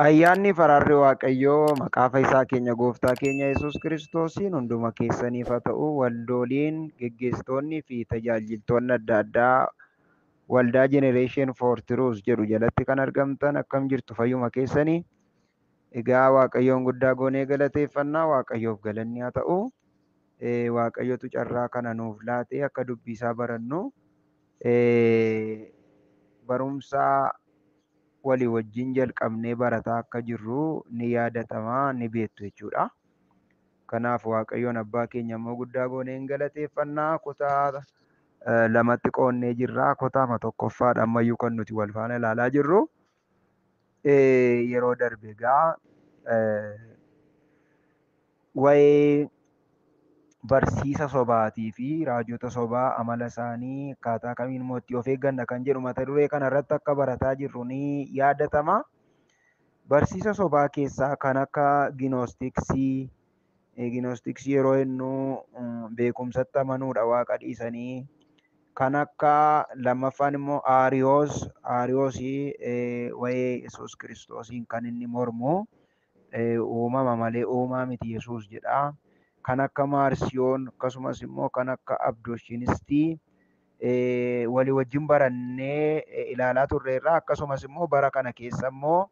Ayyaanni faraarri Waaqayyoo maqaa fayyisaa keenya gooftaa keenya Yesuus Kiristoosiin hunduma keessaniif haa ta'u. Waldooliin geggeessitoonnii fi tajaajiltoonni adda addaa waldaa Generation for Truth jedhu jalatti kan argamtan akkam jirtu fayyuma keessanii. Egaa Waaqayyoon guddaa goonee galateeffannaa, Waaqayyoof galanni haa ta'u. Waaqayyotu carraa kana nuuf laatee akka dubbii isaa barannu barumsa walii wajjin jalqabnee barataa akka jirru ni yaadatamaa, ni beektu jechuudha. Kanaaf Waaqayyoon abbaa keenya immoo guddaa goonee hin galateeffannaa. Kutaa lamatti qoonnee jirra. Kutaama tokkoffaadha ammayyuu kan nuti wal faana ilaalaa jirru. Yeroo darbe egaa waa'ee barsiisa sobaatii fi raajota sobaa amala isaanii akkaataa kamiin immoo itti of eegganna kan jedhu mata duree kana irratti akka barataa jirru ni yaadatama. Barsiisa sobaa keessaa kan akka ginoostiksii, ginoostiksii yeroo jennu beekumsatti amanuudha waaqa dhiisanii, kan akka lammaffaan immoo Aariyoos, Aariyoosii waa'ee Yesuus Kiristoosiin kan inni mormu, uumama malee uumaa miti Yesuus jedha. Kan akka Maarsiyoon, akkasumas immoo kan akka Abdooshinistii walii wajjin barannee ilaalaa turreerra. Akkasumas immoo bara kana keessa immoo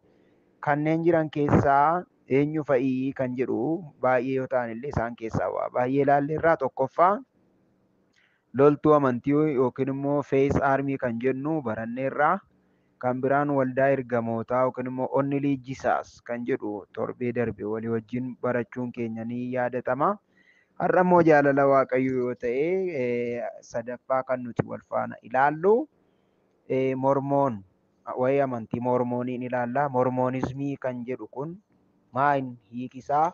kanneen jiran keessaa eenyu fa'ii kan jedhu baay'ee yoo ta'an illee isaan keessaa waa baay'ee ilaalleerra. Tokkoffaa loltuu amantii yookiin immoo Faith Army kan jennu baranneerra. Kan biraan waldaa ergamootaa yookiin immoo Only Jesus kan jedhu torbee darbe walii wajjin barachuun keenya ni yaadatama. Har'a immoo jaalala Waaqayyoo yoo ta'e sadaffaa kan nuti wal faana ilaallu Mormoon, waa'ee amantii Mormooniin ilaalla. Mormoonismii kan jedhu kun maal hiikisaa?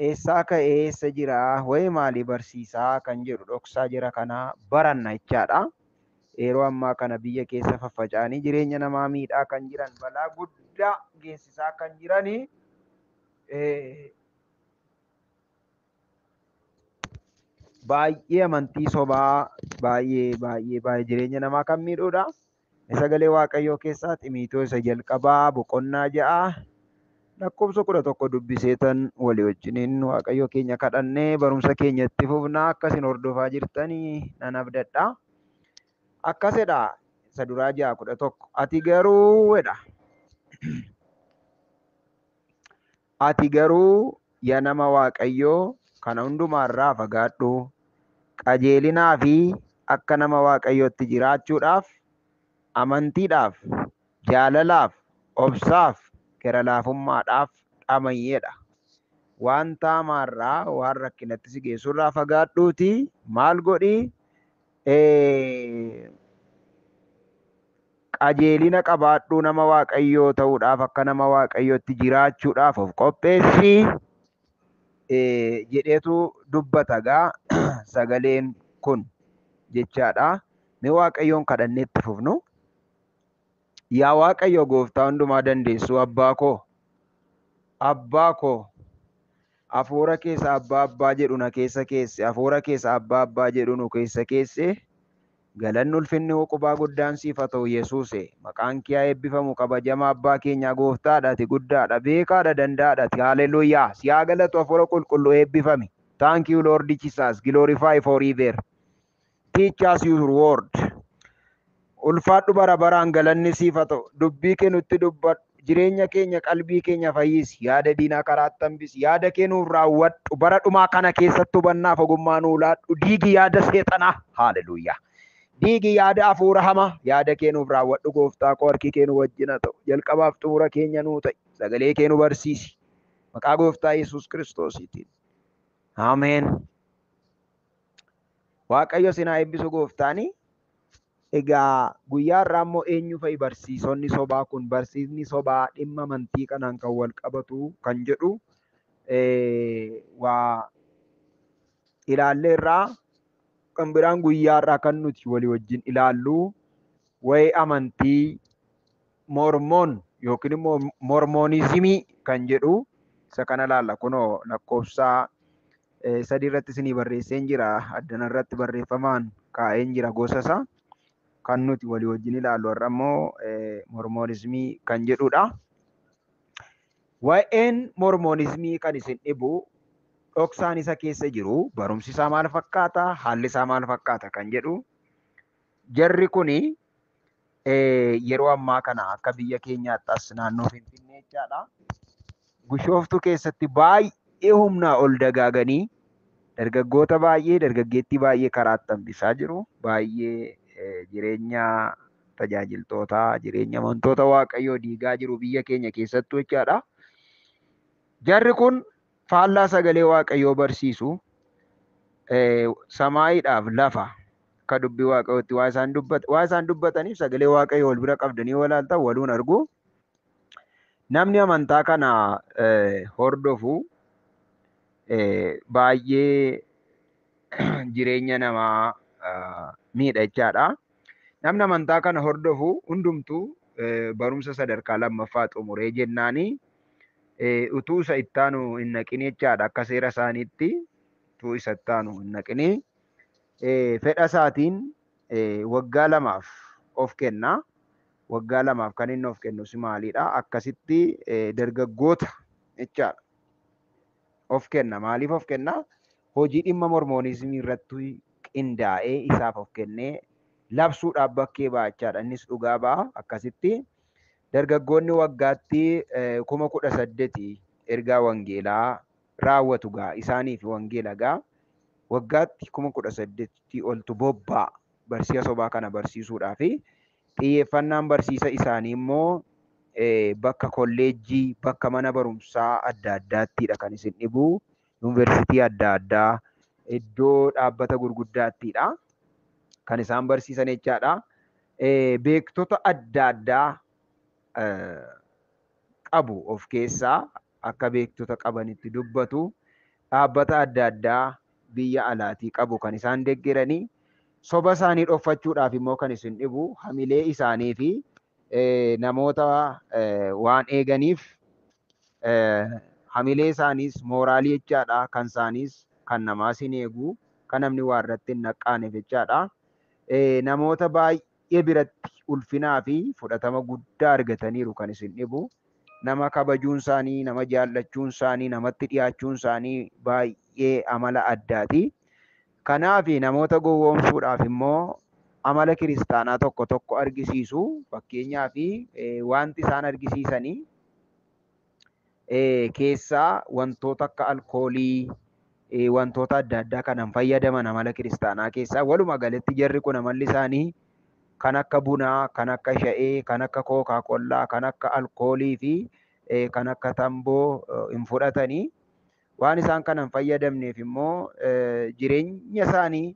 Eessaa ka'ee eessa jira? Waa'ee maalii barsiisaa kan jedhu dhoksaa jira kana baranna jechaadha. Yeroo ammaa kana biyya keessa faffaca'anii jireenya namaa miidhaa kan jiran, balaa guddaa geessisaa kan jiranii, baay'ee amantii sobaa baay'ee baay'ee baay'ee jireenya namaa kan miidhuudha. Sagalee Waaqayyoo keessaa Ximiitoo isa jalqabaa boqonnaa 6 lakkoofsa 11 dubbiseetan walii wajjiniin Waaqayyoo keenya kadhannee barumsa keenya itti fufnaa. Akkasin hordofaa jirtanii nan abdadha. Akkasidha isa duraa 6:11. Ati garuu jedha. Ati garuu yaa nama Waaqayyoo kana hundumaarraa fagaadhu. Qajeelinaa fi akka nama Waaqayyootti jiraachuudhaaf, amantiidhaaf, jaalalaaf, obsaaf, gara laafummaadhaaf dhamayeedha. Wanta hamaarraa, waan rakkinatti si geessurraa fagaadhuuti maal godhi? Qajeelina qabaadhuu nama Waaqayyoo ta'uudhaaf, akka nama Waaqayyootti jiraachuudhaaf of qopheessi jedheetu dubbata gaa sagaleen kun jechaadha. Mee Waaqayyoon kadhannee itti fufnu. Yaa Waaqayyo gooftaa hundumaa dandeessu abbaa koo, abbaa koo, hafuura keessa abbaa abbaa jedhu na keessa keesse, hafuura keessa abbaa abbaa jedhu nu keessa keesse. Galanni ulfinni uqubaa guddaan siif haa ta'u Yesuuse. Maqaan kee haa eebbifamu kabajamaa abbaa keenyaa gooftaadha, ati guddaadha, beekaadha, danda'aadha ati. Haleluuyaa. Si haa galatu hafuura qulqulluu eebbifami. Thank you Lord Jesus. Glorify forever. Teach us your word. Ulfaadhu bara baraan galanni siif haa ta'u. Dubbii kee nutti dubbadhu. Jireenya keenya qalbii keenya fayyisi. Yaada diinaa karaatti hambisi. Yaada kee nuuf raawwadhu. Bara dhumaa kana keessatti hubannaaf ogummaa nuu laadhu. Diigi yaada seexanaa. Haleluuyaa. Diigi yaada hafuura hamaa. Yaada kee nuuf raawwadhu gooftaa koo, harki kee nu wajjin haa ta'u. Jalqabaaf xumura keenya nuu ta'i. Sagalee kee nu barsiisi. Maqaa gooftaa Yesuus Kiristoosiitiin. Ameen. Waaqayyo isin haa eebbisu gooftaani. Egaa guyyaa har'aa immoo eenyu fa'i barsiisonni sobaa kun? Barsiisni sobaa dhimma amantii kanaan kan wal qabatu kan jedhu waa ilaalleerraa. Kan biraan guyyaa har'aa kan nuti walii wajjin ilaallu waa'ee amantii Mormoon yookiin immoo Mormoonizimii kan jedhu isa kana ilaalla. Kunoo lakkoofsa 3 irratti isinii barreesseen jira. Addana irratti barreeffamaan kaa'een jira gosa isaa. Kan nuti walii wajjin ilaallu har'a immoo Mormoonizimii kan jedhudha. Waa'een mormoonizmii kan isin dhibu dhoksaan isa keessa jiru barumsi isaa maal fakkaata, haalli isaa maal fakkaata kan jedhu jarri kuni yeroo ammaa kana akka biyya keenyaatti as naannoo Finfinnee jechaadha. Bishooftuu keessatti baay'ee humnaa ol dagaaganii dargaggoota baay'ee dargaggeettii baay'ee karaatti hambisaa jiru. Baay'ee jireenya tajaajiltootaa, jireenya amantoota Waaqayyoo diigaa jiru biyya keenya keessattuu jechaadha. Jarri kun faallaa sagalee Waaqayyoo barsiisu samaayiidhaaf lafa akka dubbii Waaqayyootti waa isaan dubbataniif sagalee Waaqayyoo wal bira qabdanii yoo ilaaltan waluun argu. Namni amantaa kana hordofu baay'ee jireenya namaa miidha jechaadha. Namni amantaa kana hordofu hundumtuu barumsa sadarkaa lammaffaa xumuree jennaani utuu isa ittaanu hin naqin jechaadha. Akka seera isaaniitti utuu isa ittaanu hin naqini fedha isaatiin waggaa 2f of kenna. Waggaa 2f kan inni of kennus maalidha? Akkasitti dargaggoota jechaadha. Of kenna. Maaliif of kenna? Hojii dhimma mormoonizimii irratti qindaa'ee isaaf of kennee labsuudhaaf bakkee ba'a jechaadha. Innis dhugaa ba'a. Akkasitti dargaggoonni waggaatti 18,000 ergaa wangeelaa raawwatu gaa isaaniif wangeela gaa waggaatti 18,000 oltu bobbaa barsiisa sobaa kana barsiisuudhaaf xiyyeeffannaan barsiisa isaanii immoo bakka kolleejjii, bakka mana barumsaa adda addaattidha kan isin dhibu. Yuunivarsiitii adda addaa, iddoo dhaabbata gurguddaattidha kan isaan barsiisan jechaadha. Beektota adda addaa qabu of keessaa akka beektota qabanitti dubbatu. Dhaabbata adda addaa biyya alaatii qabu kan isaan deeggaranii soba isaanii dhokfachuudhaaf immoo kan isin dhibu hamilee isaanii fi namoota waan eeganiif hamilee isaaniis mooraalii jechaadha. Kan isaaniis kan namaas hin eegu, kan namni waa irratti hin naqqaaneef jechaadha. Namoota baay'ee biratti ulfinaa fi fudhatama guddaa argataniiru kan isin dhibu. Nama kabajuun isaanii, nama jaallachuun isaanii, namatti dhiyaachuun isaanii baay'ee amala addaati. Kanaaf namoota gowwoomsuudhaaf immoo amala kiristaanaa tokko tokko argisiisu. Fakkeenyaaf wanti isaan argisiisanii keessaa wantoota akka alkoolii, wantoota adda addaa kanan fayyadaman amala kiristaanaa keessaa walumaa galatti jarri kun amalli isaanii kan akka bunaa, kan akka sha'ee, kan akka kookaa kollaa, kan akka alkoolii fi kan akka tamboo hin fudhatanii. Waan isaan kanan fayyadamneef immoo jireenya isaanii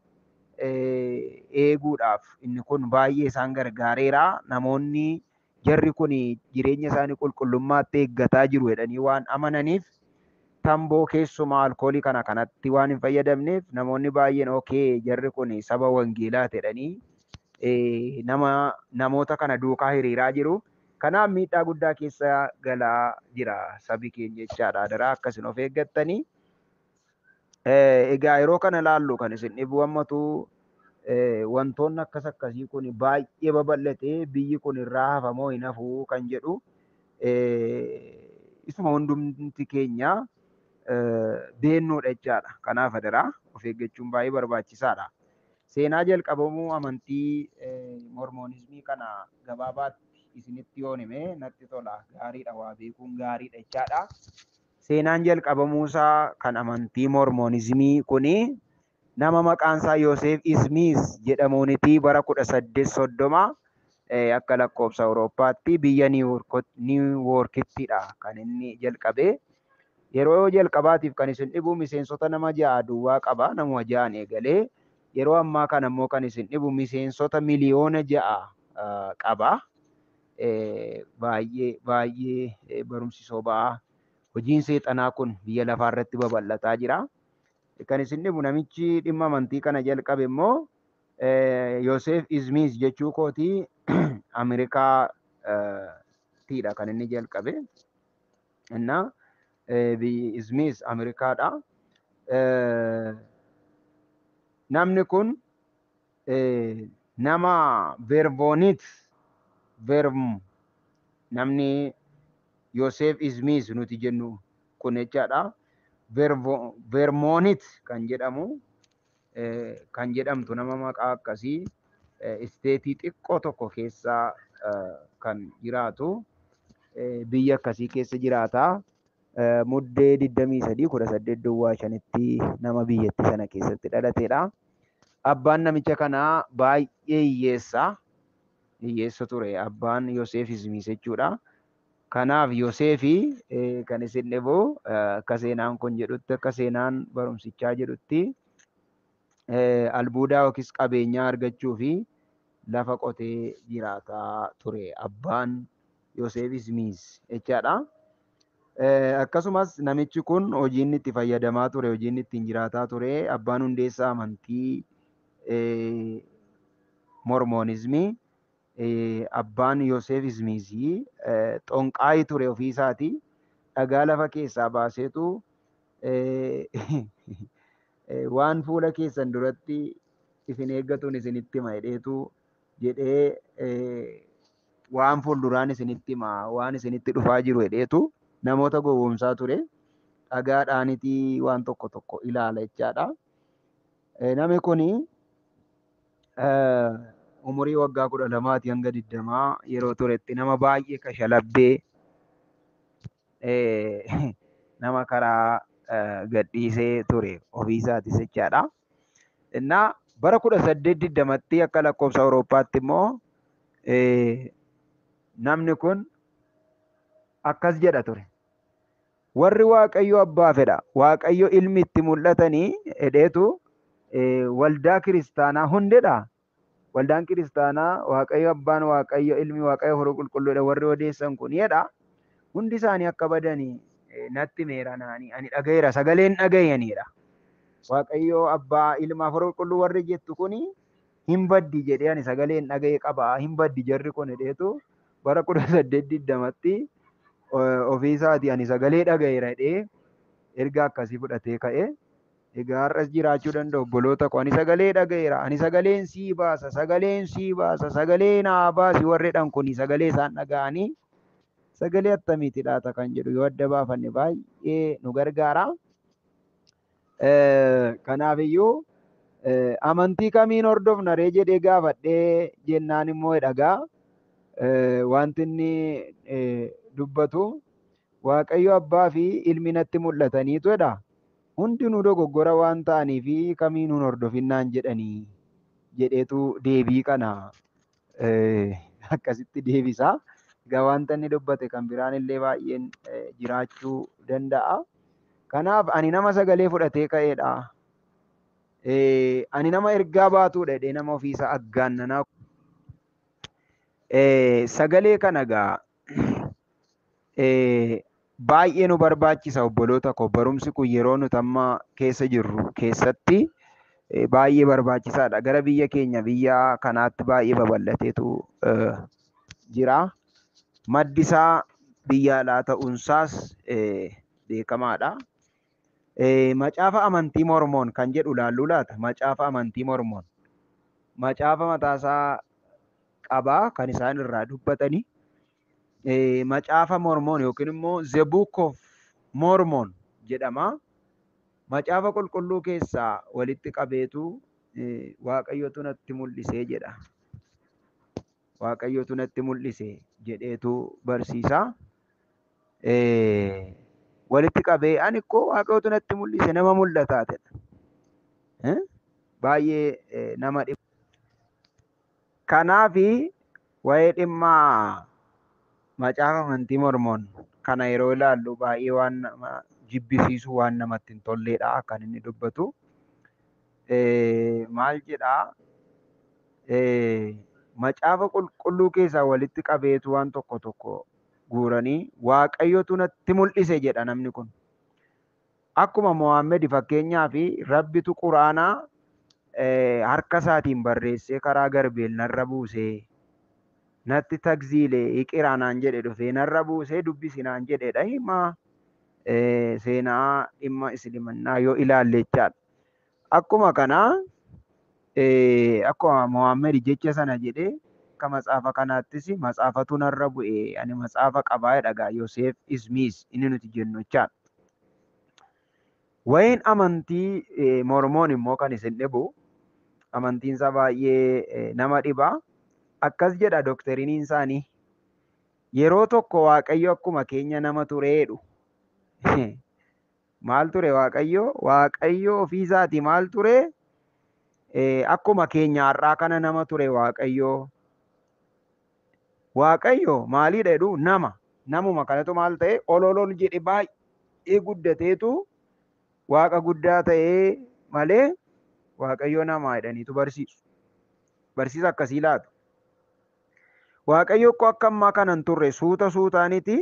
eeguudhaaf inni kun baay'ee isaan gargaareera. Namoonni jarri kun jireenya isaanii qulqullummaatti eeggataa jiru jedhanii waan amananiif tamboo keessumaa alkoolii kana kanatti waan hin fayyadamneef namoonni baay'een okee jarri kun saba wangeelaa jedhanii namoota kana duukaa hiriiraa jiru. Kanaaf miidhaa guddaa keessa galaa jira sabi keenya jechaadha. Adaraa akkasin of eeggattanii. Egaa yeroo kana ilaallu kan isin dhibu hammatu wantoonni akkas akkasii kun baay'ee babal'atee biyyi kun irraa hafamoo hin hafuu kan jedhu isuma hundumti keenya beennuudha jechaadha. Kanaaf adaraa of eeggachuun baay'ee barbaachisaadha. Seenaa jalqabamuu amantii mormoonizmii kana gabaabaatti isinitti yoon hime natti tola. Gaariidha, waa beekuun gaariidha jechaadha. Seenaan jalqabamuusaa kan amantii mormoonizmii kuni nama maqaan isaa Yoosef Ismiis jedhamuuniti bara 1830 akka lakkoofsa Awurooppaatti biyya Niiwuorkittidha kan inni jalqabe. Yeroo jalqabaatiif kan isin dhibu miseensota nama 6 duwwaa qaba. Namuma 6 eegalee yeroo ammaa kana immoo kan isin dhibu miseensota miliyoona 6 qaba. Baay'ee baay'ee barumsi sobaa hojiin seexanaa kun biyya lafaa irratti babal'ataa jira. Kan isin dhibu namichi dhimma amantii kana jalqabe immoo Yoosef Ismiis jechuu kooti Ameerikaa tiidha kan inni jalqabe. Innaa Ismiis Ameerikaadha. Namni kun nama Vervoonit Verm namni Yoseef Ismiis nuti jennu kun jechaadha. Vermoonit kan jedhamu kan jedhamtu nama maqaa akkasii isteetii xiqqoo tokko keessa kan jiraatu biyya akkasii keessa jiraata. Muddee 23 1805tti nama biyyattii sana keessatti dhalateedha. Abbaan namicha kanaa baay'ee hiyyeessa. Hiyyeessa ture abbaan Yoseef Ismiis jechuudha. Kanaaf Yoseefi kan isin dhibu akka seenaan kun jedhutti, akka seenaan barumsichaa jedhutti, albuudaa yookiis qabeenyaa argachuu fi lafa qotee jiraataa ture abbaan Yoseef Ismiis jechaadha. Akkasumas namichi kun hojiin itti fayyadamaa ture, hojiin ittiin jiraataa ture, abbaan hundeessaa amantii Mormoonizmii abbaan Yoseef Ismiisii xonqaayii ture ofii isaatii dhagaa lafa keessaa baaseetu waan fuula keessan duratti isin eeggatuun isinitti hima jedheetu jedhee, waan fuulduraan isinitti hima, waan isinitti dhufaa jiru jedheetu namoota gowwoomsaa ture. Dhagaadhaanitii waan tokko tokko ilaala jechaadha. Namni kuni umurii waggaa 12 hanga 20 yeroo turetti nama baay'ee kashalabbee, nama karaa gadhiisee ture ofiisaatis jechaadha. Innaa bara 1820tti akka lakkoofsa Awurooppaatti immoo namni kun akkas jedha ture. Warri Waaqayyo abbaa fedha, Waaqayyo ilmi itti mul'atanii jedheetu waldaa kiristaanaa hundedha. Waldaan kiristaanaa Waaqayyo abbaan, Waaqayyo ilmi, Waaqayyo Hafuura qulqulluudha warri odeessan kun jedha. Hundi isaanii akka badanii natti meera naanii ani dhagayeera, sagaleen dhagayanidha. Waaqayyo abbaa, ilma, Hafuura qulqulluu warri jettu kuni hin baddi jedhee ani sagaleen dhagaye qaba, hin baddi jarri kun jedheetu bara 1820tti ofii isaatii ani sagalee dhagayeera jedhee erga akkasii fudhatee ka'e. Egaa har'as jiraachuu danda'u obboloota koo, ani sagalee dhagayeera, ani sagaleen sii baasa, sagaleen sii baasa, sagalee naa baasi warri jedhan kuni sagalee isaan dhaga'anii sagalee attamiiti laata kan jedhu yoo adda baafanne baay'ee nu gargaara. Kanaafiyyuu amantii kamiin hordofna ree jedhee gaafadhee jennaan immoo dhagaa wanti inni dubbatu Waaqayyo abbaa fi ilmi natti mul'ataniitu jedha. Hundinuu dogoggora waan ta'anii fi kamiin hin hordofinnaan jedhanii jedheetu deebii kana akkasitti deebisa. Egaa wanta inni dubbate kan biraan illee baay'een jiraachuu danda'a. Kanaaf ani nama sagalee fudhatee ka'eedha. Ani nama ergaa baatuudha jedhee nama ofiisaa aggaannanaa. Sagalee kana egaa baay'ee nu barbaachisa obboloota koo, barumsi kun yeroo nuti amma keessa jirru keessatti baay'ee barbaachisaadha. Gara biyya keenya biyya kanaatti baay'ee babal'ateetu jira. Maddi isaa biyya alaa ta'uunsaas beekamaadha. Macaafa amantii Mormoon kan jedhu laalluu laata? Macaafa amantii Mormoon. Macaafa mataasaa qabaa kan isaan irraa dubbatanii. Macaafa Mormoon yookiin immoo The Book of Mormon jedhama. Macaafa qulqulluu keessaa walitti qabeetu Waaqayyotu natti mul'isee jedha. Waaqayyotu natti mul'ise jedheetu barsiisa. Walitti qabee ani koo Waaqayyotu natti mul'ise, nama mul'ataa jedha. Baay'ee nama dhiba. Kanaafi waa'ee dhimma macaafa amantii Mormoon kana yeroo ilaallu baay'ee waan nama jibbisiisu, waan namatti hin tolleedha kan inni dubbatu. Maal jedhaa? Macaafa qulqulluu keessaa walitti qabeetu waan tokko tokko guuranii Waaqayyotu natti mul'ise jedha namni kun. Akkuma Mohaammed fakkeenyaa fi Rabbitu Quraanaa harka isaatiin barreessee karaa garbeel narra buusee natti tagziilee iqiraa naan jedhe, dhufee narra buusee dubbisi naan jedhedha hima seenaa dhimma islimannaa yoo ilaalle jechaadha. Akkuma kanaa akkuma Mohaammed jecha sana jedhee Akka matsaafa kanaattis matsaafatu narra bu'e, ani matsaafa qabaa jedha Yoseef Ismiis inni nuti jennu jechaadha. Waa'een amantii Mormoon immoo kan isin dhibu, amantiin isaa baay'ee nama dhiba. Akkas jedha dookteriniin isaanii. Yeroo tokko Waaqayyo akkuma keenya nama tureedhu. Maal ture Waaqayyo? Waaqayyo ofii isaatii maal ture? Akkuma keenya har'aa kana nama ture Waaqayyo. Waaqayyo maaliidha jedhu? Nama. Namuma kanatu maal ta'e? Ol ol ol jedhe baay'ee guddateetu Waaqa guddaa ta'ee malee Waaqayyo namaa jedhaniitu barsiisu. Barsiisa akkasii laatu. Waaqayyo akka ammaa kana hin turre, suuta suutaaniti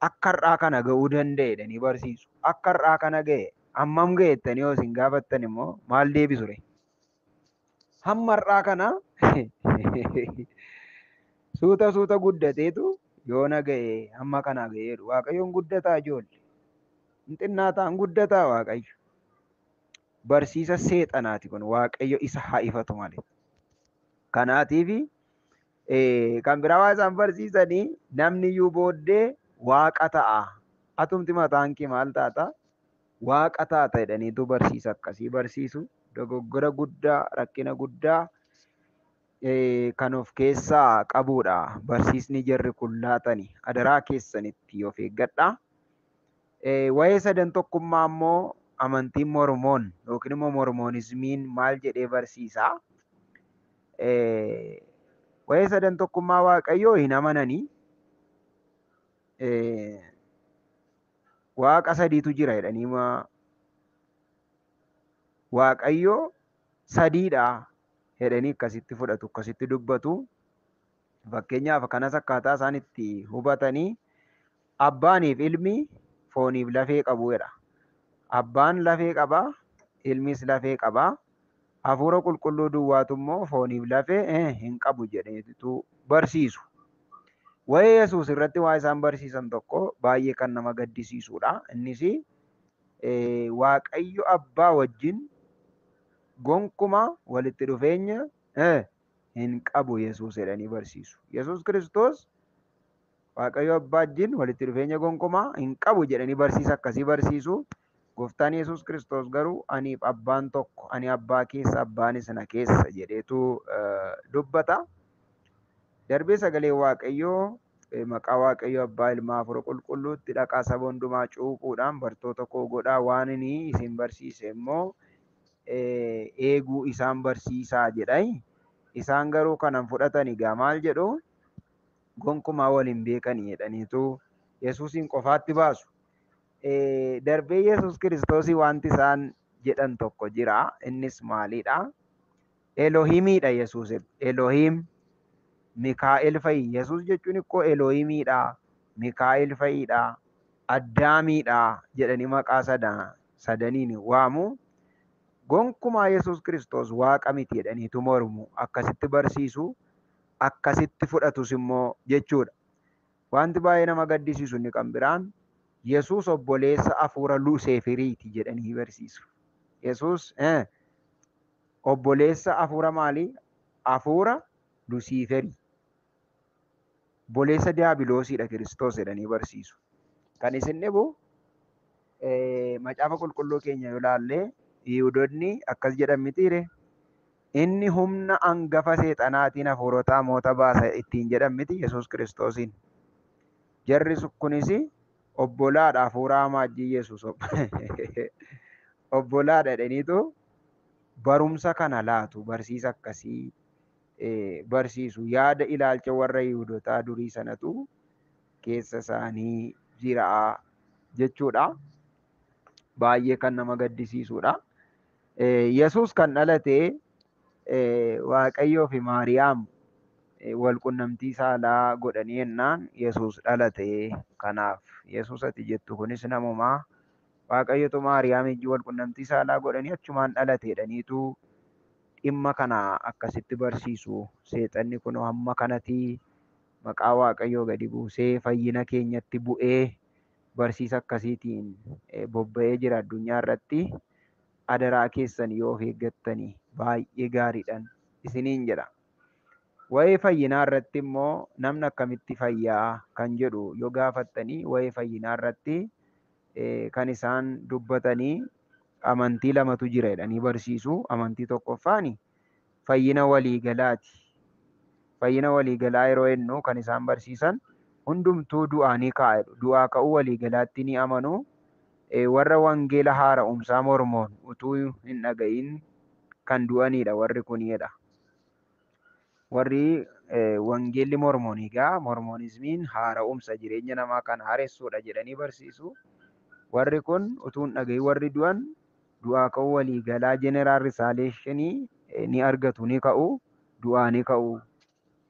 akka har'aa kana ga'uu danda'e jedhanii barsiisu. Akka har'aa kana ga'e, hammam ga'e jettanii yoo isin gaafattan immoo maal deebisu ree? Hamma har'aa kana suuta suuta guddateetu yoona ga'e, hamma kana ga'e jedhu. Waaqayyoon guddataa ijoollee. Hin xinnaataa, hin guddataa Waaqayyo. Barsiisa seexanaati kun, Waaqayyo isa haa ifatu malee. Kanaatiif kan biraa waa isaan barsiisanii, namni iyyuu booddee Waaqa ta'a. Atumti mataan kee maal taata? Waaqa taata jedhaniitu barsiisa akkasii barsiisu. Dogoggora guddaa, rakkina guddaa kan of keessaa qabudha. Barsiisni jarri kun laatani. Adaraa keessanitti of eeggadha. Waa'ee sadan tokkummaa immoo amantiin Mormoon yookiin immoo Mormoonizmiin maal jedhee barsiisa? Waa'ee sadan tokkummaa Waaqayyoo hin amananii. Waaqa sadiitu jira jedhanii, Waaqayyo sadiidha jedhanii akkasitti fudhatu, akkasitti dubbatu. Fakkeenyaaf kanas akkaataa isaan itti hubatanii, abbaaniif ilmi fooniif lafee qabu jedha. Abbaan lafee qaba, ilmis lafee qaba. Hafuura qulqulluu duwwaatu immoo fooniif lafee hin qabu jedhaniitu barsiisu. Waa'ee Yesuus irratti waa isaan barsiisan tokko baay'ee kan nama gaddisiisudha. Innis Waaqayyo abbaa wajjin gonkumaa walitti dhufeenya hin qabu Yesuus jedhanii barsiisu. Yesuus Kiristoos Waaqayyo abbaa wajjin walitti dhufeenya gonkumaa hin qabu jedhanii barsiisa akkasii barsiisu. Gooftaan Yesuus Kiristoos garuu aniif abbaan tokko, ani abbaa keessa, abbaanis na keessa jedheetu dubbata. Darbee sagalee Waaqayyoo maqaa Waaqayyo abbaa, ilmaa, hafuura qulqulluutti dhaqaa saba hundumaa cuuphuudhaan bartoota koo godhaa, waan inni isin barsiise immoo eeguu isaan barsiisaa jedha. Isaan garuu kanan fudhatan egaa maal jedhu? Gonkumaa waliin beekanii jedhaniitu Yesuusiin qofaatti baasu. Darbee Yesuus Kiristoosii wanti isaan jedhan tokko jira. Innis maalidha? Elohimiidha Yesuus. Elohim, Mikaa'el fa'i. Yesuus jechuun ikkoo Elohimiidha, Mikaa'el fa'iidha, Addaamiidha jedhanii maqaa sadaniin waamu. Gonkumaa Yesuus Kiristoos Waaqa miti jedhaniitu mormu. Akkasitti barsiisu, akkasitti fudhatus immoo jechuudha. Wanti baay'ee nama gaddisiisu inni kan biraan, Yesuus obboleessa hafuura Luseeferiiti jedhanii barsiisu. Yesuus obboleessa hafuura maalii? Hafuura Lusiiferii. Obboleessa Diyaabiloosiidha Kiristoos jedhanii barsiisu. Kan isin dhibu, macaafa qulqulluu keenya yoo ilaalle, Yihudoonni akkas jedhan mitiire? Inni humna hangafa seexanaatiin hafuurota hamoota baasa ittiin jedhan miti Yesuus Kiristoosiin? Jarri kunis obbolaadha, hafuura hamaa wajjin Yesuus obbolaadha jedhaniitu barumsa kana laatu, barsiisa akkasii barsiisu. Yaada ilaalcha warra Yihudotaa durii sanatu keessa isaanii jira jechuudha. Baay'ee kan nama gaddisiisudha. Yesuus kan dhalate Waaqayyoo fi Maariyaam wal qunnamtii saalaa godhanii jennaan Yesuus dhalate. Kanaaf Yesuus ati jettu kunis namumaa Waaqayyotu Maariyaam wajjin wal qunnamtii saalaa godhanii achumaan dhalate jedhaniitu dhimma kana akkasitti barsiisu. Seexanni kun hamma kanatti maqaa Waaqayyoo gadi buusee fayyina keenyatti bu'ee barsiisa akkasiitiin bobba'ee jira addunyaa irratti. Adaraa keessan yoo of eeggattanii baay'ee gaariidhaan isiniin jedha. Waa'ee fayyinaa irratti immoo namni akkamitti fayyaa kan jedhu yoo gaafattanii waa'ee fayyinaa irratti kan isaan dubbatanii amantii lamatu jira jedhanii barsiisu. Amantii tokkoffaan fayyina waliigalaati. Fayyina waliigalaa yeroo jennu kan isaan barsiisan hundumtuu du'aa ni ka'a jedhu. Du'aa ka'uu waliigalaatti ni amanu. Warra wangeela haara'umsaa mormoon utuu hin dhaga'iin kan du'anidha warri kunidha. Warri wangeelli mormoon egaa mormoonizmiin haara'umsa jireenya namaa kan haaressuudha jedhanii barsiisu. Warri kun utuu hin dhaga'iin warri du'an du'aa ka'uu waliigalaa jeneraal risaaleeshinii ni argatu, ni ka'u, du'aa ni ka'u,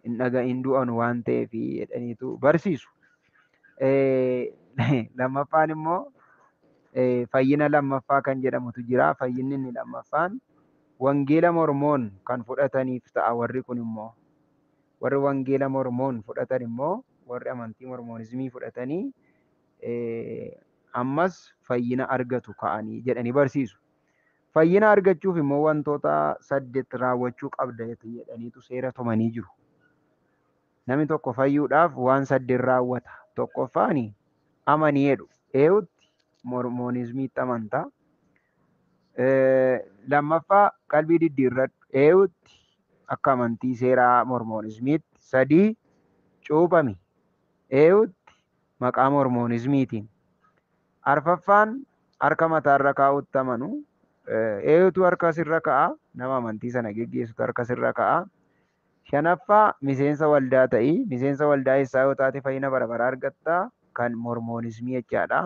hin dhaga'iin du'an waan ta'eef jedhaniitu barsiisu. Lammaffaan immoo fayyina lammaffaa kan jedhamutu jira. Fayyinni inni lammaffaan wangeela mormoon kan fudhataniif ta'a warri kun immoo. Warri wangeela mormoon fudhatan immoo warri amantii mormoonizmii fudhatanii ammas fayyina argatu ka'anii jedhanii barsiisu. Fayyina argachuuf immoo wantoota 8 raawwachuu qabda jedhaniitu seera tumanii jiru. Namni tokko fayyuudhaaf waan 8 raawwata. Tokkoffaan amanii jedhu. Eeyutti mormoonizmiitti amantaa. Lammaffaa qalbii diddiirradhu. Eeyutti akka amantii seeraa mormoonizmiitti. 3 cuuphami. Eeyutti maqaa mormoonizmiitiin. 4ffaan harka mataarra kaa'utti amanu. Eeyutu harka sirra kaa'a? Nama amantii sana geggeessutu harka sirra kaa'a. 5ffaa miseensa waldaa ta'i. Miseensa waldaa eessaa yoo taate fayyina bara baraa argatta kan mormoonizmii jechaadha.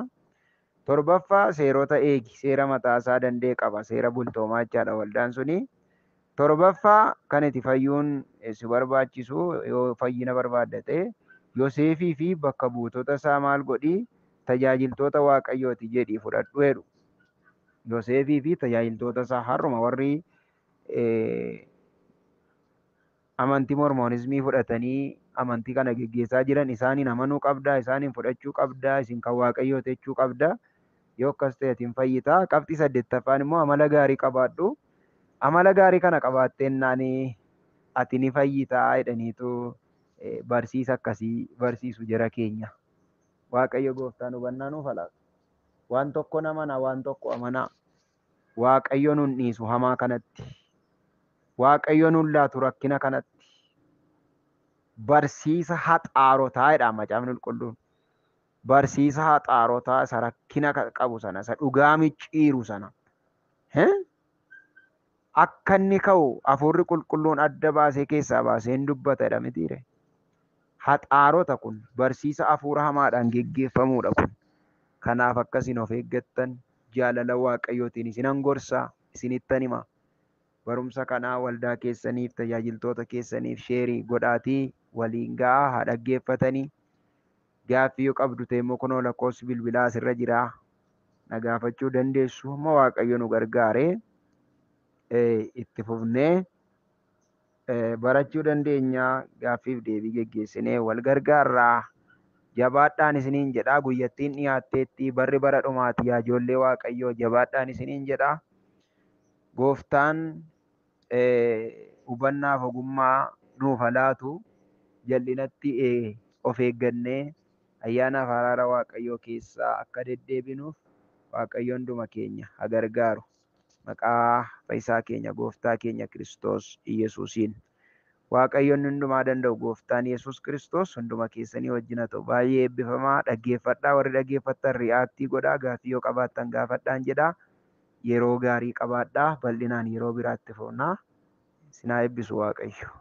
7ffaa seerota eegi. Seera mataasaa danda'e qaba. Seera bultoomaa jechaadha waldaan suni. 7ffaa kan itti fayyuun si barbaachisu yoo fayyina barbaadda ta'e Yoseefii fi bakka buutota isaa maal godhii tajaajiltoota Waaqayyooti jedhii fudhadhu jedhu. Yoseefii fi tajaajiltoota isaa har'uma warri amantii mormoonizmii fudhatanii amantii kana geggeessaa jiran isaaniin amanuu qabdaa, isaaniin fudhachuu qabdaa, isin kan Waaqayyooti jechuu qabda. Yoo akkas ta'e ati hin fayyitaa. Qabxii 8ffaan immoo amala gaarii qabaadhu. Amala gaarii kana qabaatteennaan ati ni fayyitaa jedhaniitu barsiisa akkasii barsiisu jara keenya. Waaqayyo gooftaan hubannaa nuuf haa laatu. Waan tokko namana, waan tokko amanaa. Waaqayyo nun dhiisu hamaa kanatti. Waaqayyo nun laatu rakkina kanatti. Barsiisa haxaarotaa jedha macaafni qulqulluun. Barsiisa haxaarotaa isa rakkina qabu sana, isa dhugaa micciiru sana. Akka inni ka'u hafuurri qulqulluun adda baasee keessaa baasee hin dubbata jedha mitiire. Haxaarota kun barsiisa hafuura hamaadhaan geggeeffamuudha kun. Kanaaf akkasiin of eeggattan jaalala Waaqayyootiin isinan gorsaa, isinittan hima. Barumsa kanaa waldaa keessaniif, tajaajiltoota keessaniif sheerii godhaatii waliin ga'aa haa dhaggeeffatanii. Gaaffii yoo qabdu ta'e immoo kunoo lakkoofsi bilbilaa asirra jira. Na gaafachuu dandeessu. Amma Waaqayyo nu gargaaree itti fufnee barachuu dandeenya. Gaaffiif deebii geggeessinee wal gargaarraa. Jabaadhaan isiniin jedha. Guyyattiin dhiyaatteetti barri bara dhumaati yaa ijoollee Waaqayyoo jabaadhaan isiniin jedha. Gooftaan hubannaaf ogummaa nuuf haa laatu. Jal'inatti of eeggannee ayyaanaaf araara Waaqayyoo keessaa akka deddeebinuuf Waaqayyo hunduma keenya haa gargaaru. Maqaa fayyisaa keenya gooftaa keenya Kiristoos Iyesuusiin. Waaqayyoon hundumaa danda'u gooftaan Yesuus Kiristoos hunduma keessanii wajjin haa ta'u. Baay'ee eebbifamaa dhaggeeffadhaa. Warri dhaggeeffattan ri'aattii godhaa. Gaaffii yoo qabaattan gaafadhaan jedhaa. Yeroo gaarii qabaadhaa. Bal'inaan yeroo biraatti foonaa. Isin haa eebbisu Waaqayyo.